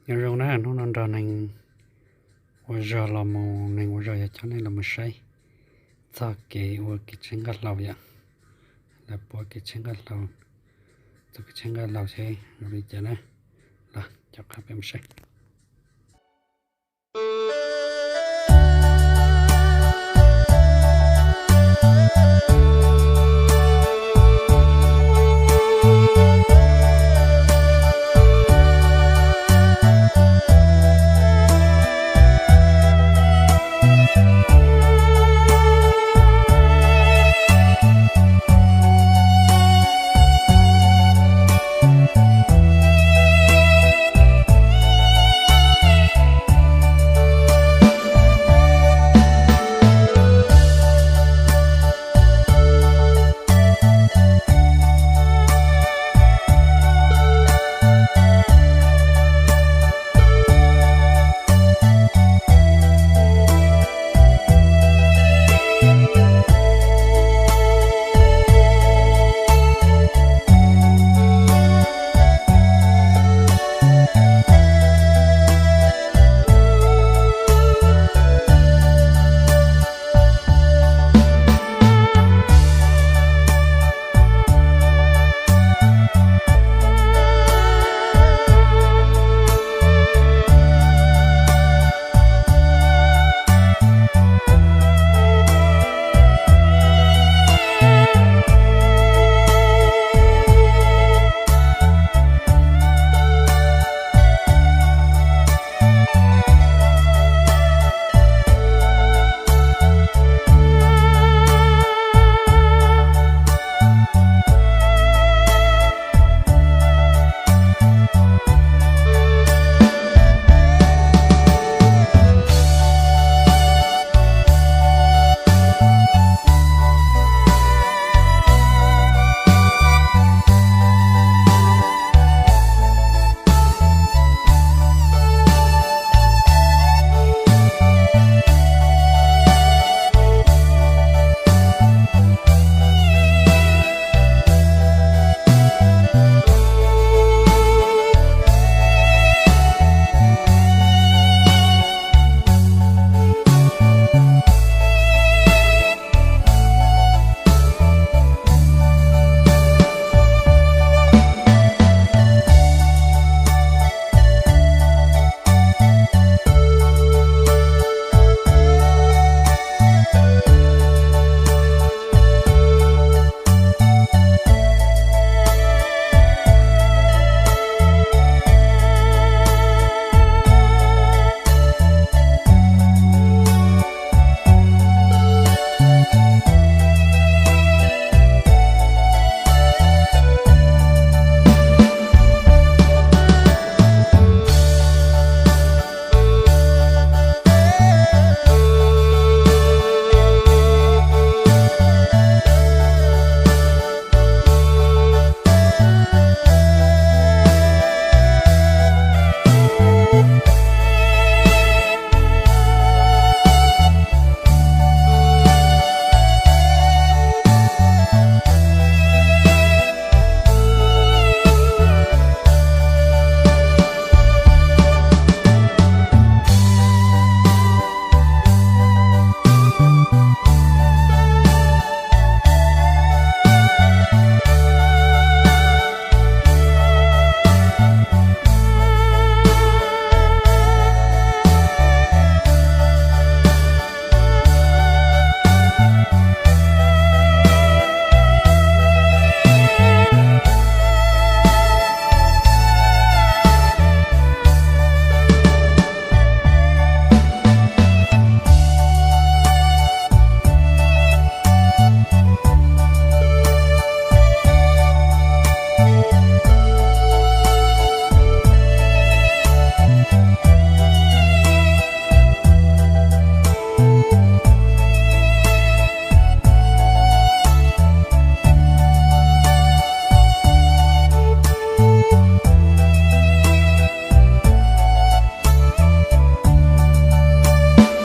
Nyob zoo na, hnub no nrog neeg ua zog los mus, neeg ua zog yog coj nej los mus saib txog kev ua kev tsheb nqaj hlau yom. Lawv puab kev tsheb nqaj hlau, txog kev tsheb nqaj hlau seb zoo li cas na. Los coj qab peb mus saib.